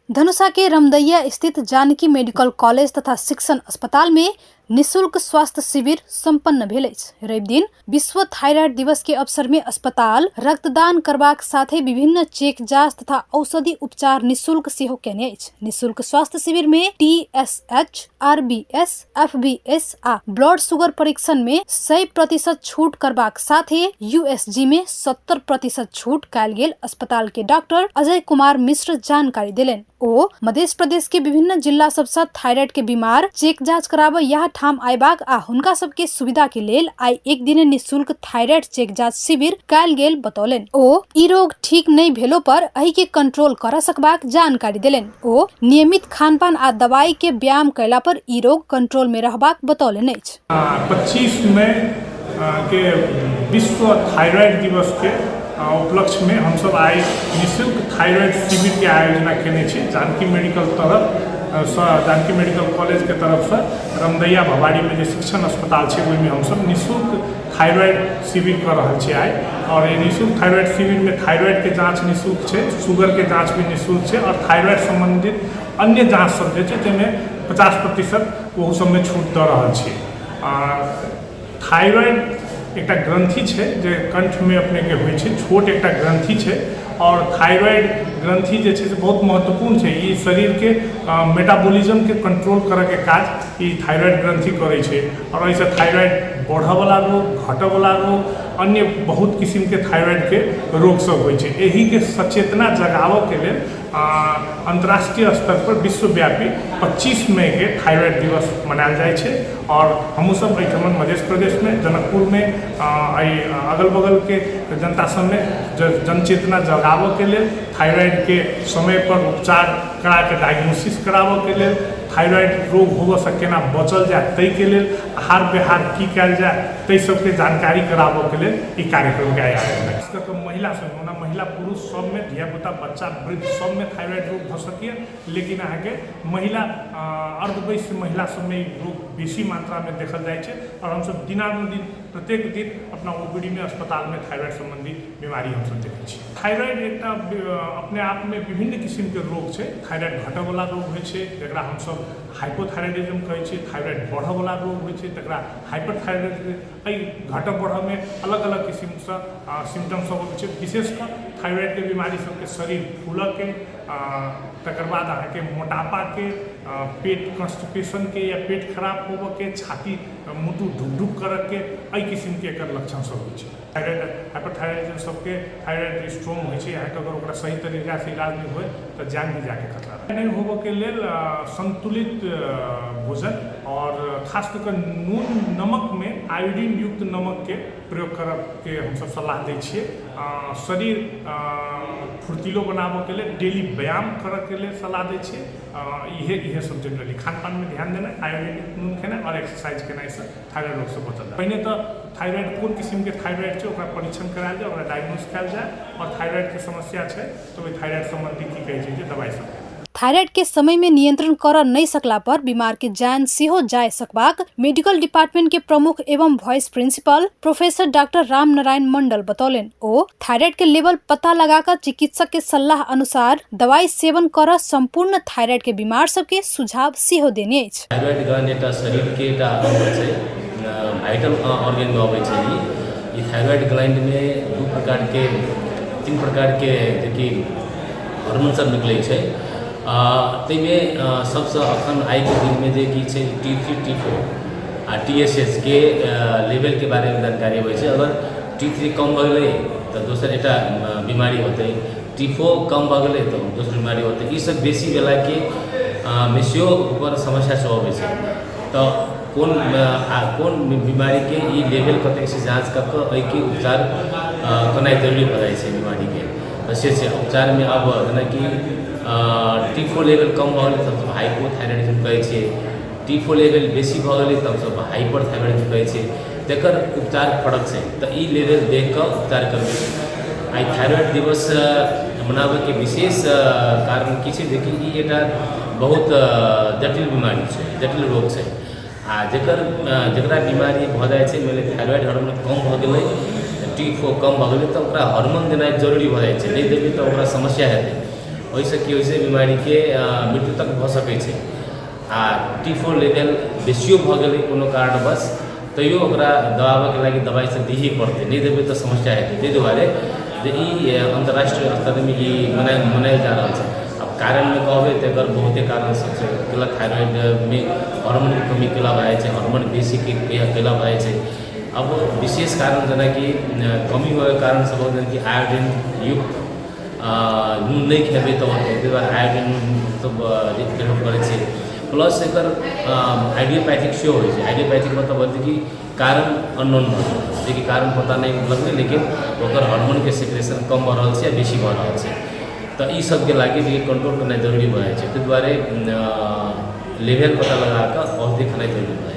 धनुषा के रमदैया स्थित Janaki medical college तथा शिक्षण अस्पताल में निःशुल्क स्वास्थ्य शिविर संपन्न भेल अछि। रवि दिन विश्व थायराइड दिवस के अवसर में अस्पताल रक्तदान करबाक साथे विभिन्न चेक जांच तथा औषधि उपचार निःशुल्क सेहो केने अछि। निःशुल्क स्वास्थ्य शिविर में टीएसएच, आरबीएस, एफबीएस आ ब्लड शुगर परीक्षण में 100% छूट करबाक साथे यूएसजी में 70% छूट कयल गेल अस्पताल के डॉक्टर अजय कुमार मिश्र जानकारी देलनि। ओ मध्य प्रदेश के विभिन्न जिला सबसँ थायराइड के बीमार चेक जांच कराबऽ यह ठाम अयबाक आ हुनका सबके सुविधा के लेल आइ एक दिन निःशुल्क थायराइड चेक जांच शिविर कयल गेल बतौलनि। ओ ई रोग ठीक नहि भेलो पर एहि के कंट्रोल कर सकबाक जानकारी देलनि। ओ नियमित खानपान आ दवाई के व्यायाम कयला पर ई रोग कंट्रोल में रहबाक बतौलनि अछि। 25 मई के विश्व थायराइड दिवस के उपलक्ष्य में हमसब आइ निःशुल्क थायराइड शिविर के आयोजना केने छी जानकी मेडिकल तरफ सँ, जानकी मेडिकल कॉलेज के तरफ सँ रमदैया भवारी में जे शिक्षण अस्पताल छै ओहिमे हमसब निःशुल्क थायराइड शिविर कऽ रहल छी आइ। और ई निःशुल्क थायराइड शिविर में थायराइड के जाँच निःशुल्क छै, शुगर के जाँच भी निःशुल्क छै और थायराइड संबंधित अन्य जाँच सब जे छै ताहिमे 50% ओहू सबमे छूट दऽ रहल छी। आ थायराइड एकटा ग्रंथि छै जे कंठमे अपनेके होइ छै, छोट एकटा ग्रंथि छै और थायराइड ग्रंथि जे छै से बहुत महत्वपूर्ण छै। ई शरीरके मेटाबॉलिज्मके कंट्रोल करऽके काज ई थायराइड ग्रंथि करै छै और एहिसँ थायराइड बढ़ऽवला रोग, घटऽवला रोग, अन्य बहुत किसिमके थायराइडके रोग सब होइ छै। एहिके सचेतना जगाबऽके लेल अन्तर्राष्ट्रीय स्तर पर विश्वव्यापी 25 मईके थायराइड दिवस मनायल जाइ छै और हमहूँ सब एहिठाम मध्य प्रदेशमे जनकपुरमे एहि अगल बगलके जनता सबमे जनचेतना जगाबऽके लेल थायराइडके समयपर उपचार कराके डायग्नोसिस कराबऽके लेल, थायराइड रोग होबऽसँ केना बचल जाय ताहिके लेल, आहार व्यवहार की कयल जाय ताहि सबके जानकारी कराबऽके लेल ई कार्यक्रमके आयोजन। खास कऽ कऽ महिला सबमे, ओना महिला पुरुष सबमे, धियापुता बच्चा वृद्ध सबमे थायराइड रोग भऽ सकैए, लेकिन अहाँके महिला अर्धवयस्क महिला सबमे ई रोग बेसी मात्रामे देखल जाइ छै आओर हमसब दिनानुदिन प्रत्येक दिन अपना ओ पी डी मे अस्पतालमे थायराइड सम्बन्धी बीमारी हमसब देखै छी। थायराइड एकटा अपने आपमे विभिन्न किसिमके रोग छै। थायराइड घटऽवला रोग होइ छै जकरा हमसब हाइपोथायराइडिज्म कहै छियै, थायराइड बढ़ऽवला रोग होइ छै तकरा हाइपरथायराइडिज्म। एहि घटऽ बढ़ऽमे अलग अलग किसिमसँ सिम्टम सब अबै छै। विशेष कऽ थायराइडके बीमारी सबके शरीर फूलऽके, तकर बाद अहाँके मोटापाके, पेट कॉन्स्टिपेशनके या पेट खराब होबऽके, छाती मुटु ढुक ढुक करऽके, एहि किसिमके एकर लक्षण सब होइ छै। थायराइड हाइपरथायराइडिज्म सबके थायराइड स्ट्रोम होइ छै अहाँके, अगर ओकरा सही तरीकासँ इलाज नहि होइ तऽ जान भी जाके खतरा रहै। नहि होबऽके लेल संतुलित भोजन आओर खास कऽ कऽ नून नमकमे आयोडीन युक्त नमकके प्रयोग करऽके हमसब सलाह दै छियै। शरीर फुर्तीलो बनाबऽके लेल डेली व्यायाम करऽके लेल सलाह दै छियै। इहे इहे सब जनरली खानपानमे ध्यान देनाइ, आयोडीन युक्त नून खेनाइ आओर एक्सरसाइज केनाइसँ थायराइड रोगसँ बचल जाय। पहिने तऽ थायराइड कोन किसिमके थायराइड छै ओकरा परीक्षण करायल जाय, ओकरा डायग्नोज कयल जाय आओर थायराइडके समस्या छै तऽ ओहि थायराइड सम्बन्धी की कहै छै जे दबाइ सब देल जाय। थायराइड के समय में नियंत्रण कर नहीं सकला पर बीमार के जान सेहो जाय सकबाक मेडिकल डिपार्टमेंट के प्रमुख एवं vice principal professor doctor Ram Narayan Mandal बतौलनि। ओ थायराइड के लेवल पता लगाकर चिकित्सक के सलाह अनुसार दवाई सेवन कर संपूर्ण थायराइड के बीमार सबके सुझाव सेहो देने अछि। थायराइड ग्लैंड एकटा शरीरके एकटा अंग छै, वाइटल ऑर्गनमे अबै छै। ई थायराइड ग्लैंडमे दू प्रकारके तीन प्रकारके जेकि हार्मोन सब निकलै छै, ताहिमे सबसँ अखन आइके दिनमे जे कि छै टी थ्री टी फोर आ टी एस एच के लेवलके बारेमे जानकारी अबै छै। अगर टी थ्री कम भऽ गेलै तऽ दोसर एकटा बीमारी होतै, टी फोर कम भऽ गेलै तऽ दोसर बीमारी होतै। ई सब बेसी भेलाके बेसियो ओकर समस्या सब अबै छै। तऽ कोन आ कोन बीमारीके ई लेवल कतेक छै जाँच कऽ कऽ एहिके उपचार केनाइ जरूरी भऽ जाइ छै बीमारीके। तऽ से छै उपचारमे। आब जेनाकि टी फोर लेवल कम भऽ गेलै तऽ हमसभ हाइपोथायराइडिज्म कहै छियै, टी फोर लेवल बेसी भऽ गेलै तऽ हमसभ हाइपर थायराइडिज्म कहै छियै, तकर उपचार फरक छै। तऽ ई लेवल देखि कऽ उपचार करबै। आइ थायराइड दिवस मनाबैके विशेष कारण की छै जेकि ई एकटा बहुत जटिल बीमारी छै, जटिल रोग छै आ जकर जकरा बीमारी भऽ जाइ छै, मानि लिअ थायराइड हार्मोन कम भऽ गेलै, टी फोर कम भऽ गेलै, तऽ ओकरा हार्मोन देनाइ जरूरी भऽ जाइ छै। नहि देबै तऽ ओकरा समस्या हेतै। ओहिसँ की होइ छै, बीमारीके मृत्यु तक भऽ सकै छै। आ टी4 लेवल बेसियो भऽ गेलै कोनो कारणवश, तैयो ओकरा दबाबऽके लागि दबाइ से दिही पड़तै, नहि देबै तऽ समस्या हेतै। ताहि दुआरे जे ई अन्तर्राष्ट्रीय स्तरमे ई मनायल मनायल जा रहल छै। आब कारणमे कहबै तऽ एकर बहुते कारण सब छै। केला थाइरॉइडमे हार्मोनके कमी केला भए जाइ छै, हार्मोन बेसीके केला भए जाइ छै। आब विशेष कारण जेनाकि कमी होइके कारण सब जेनाकि आयोडीन युक्त नून नहि खेबै तऽ होतै, ताहि दुआरे आयोडीन सब प्रेफर करै छियै। प्लस एकर आइडियोपैथिक सेहो होइ छै। आइडियोपैथिक मतलब होलै कि कारण अननोन भऽ गेल, जेकि कारण पता नहि लगलै, लेकिन ओकर हार्मोनके सिक्रेशन कम भऽ रहल छै या बेसी भऽ रहल छै। तऽ ई सबके लागि जे कंट्रोल करनाइ जरूरी भऽ जाइ छै, ताहि दुआरे लेवल पता लगा कऽ औषधि खेनाइ जरूरी भऽ जाइ छै।